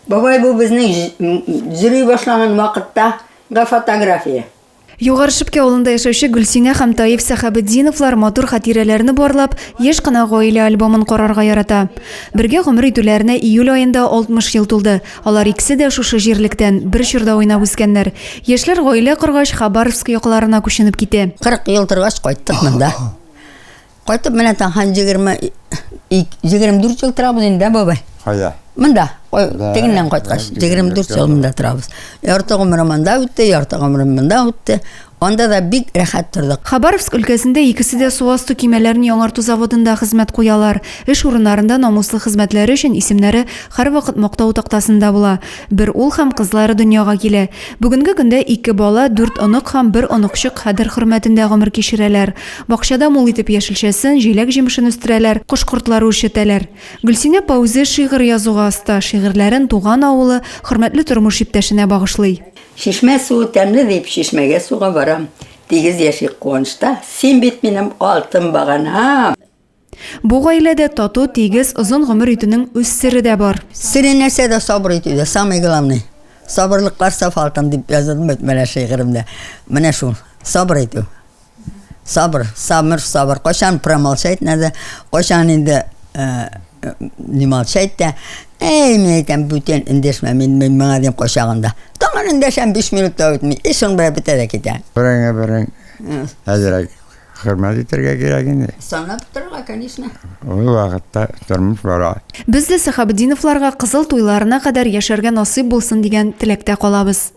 Бабай бу безнең йөри башлаган вакытта га фотография. Югары Шепкә авылында яшәүче Гөлсинә һәм Таиф Сәхәбетдиновлар матур хатирәләрне барлап, еш кына гаилә альбомын карарга ярата. Бергә гомер итүләренә июль аенда 60 ел тулды. Алар икесе дә шушы җирлектән, бер чорда уйнап үскәннәр. Яшьләр гаилә коргач, Хабаровск якларына күченеп китә. 40 ел торгач кайттык монда. Кайтып менә тагын 24 ел торабыз инде, бабай. Кая? Монда. Тегеннән кайткач, 24 ел монда торабыз. Ярты гомерем анда үтте, ярты гомерем монда үтте. Анда да бик рәхәт тордык. Хабаровск өлкәсендә икесе дә су асты көймәләрен яңарту заводында хезмәт куялар. Эш урыннарында намуслы хезмәтләре өчен исемнәре һәрвакыт мактау тактасында була. Бер ул һәм кызлары дөньяга килә. Бүгенге көндә ике бала, дүрт онык һәм бер оныкчык кадер-хөрмәтендә гомер кичерәләр. Бакчада мул итеп яшелчәсен, җиләк-җимешен үстерәләр, кош-кортлары үрчетәләр. Гөлсинә апа үзе шигырь язуга оста, шигырьләрен туган авылы, хөрмәтле тормыш иптәшенә багышлый. Чишмә суы тәмле дип, чишмәгә суга барам. Тигез яшик куанычта, син бит минем алтын баганам. Бу гаиләдә тату, тигез, озын гомер итүнең үз сере дә бар. Сере нәрсәдә, сабыр итүдә, самый главный. Сабырлыклар саф алтын дип яздым бит менә шигыремдә. Менә шул, сабыр итү. Сабыр, сабыр, сабыр. Кайчан промолчать надо, кайчан инде э, не молчать та. Әй, мин әйтәм, бүтән эндәшмә, мин, мин моңа дим кайчагында. Тагын эндәшәм, 5 минут та үтми. И шуның белән бетә дә китә. Береңә берең әзрәк хөрмәт итәргә кирәк инде. Санап торырга, конечно. Ул вакытта тормыш бара. Без дә Сәхабетдиновларга кызыл туйларына кадәр яшәргә насыйп булсын дигән теләктә калабыз.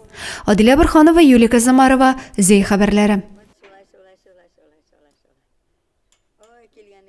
Адилә Борһанова, Юлия Казамарова, Зәй хәбәрләре.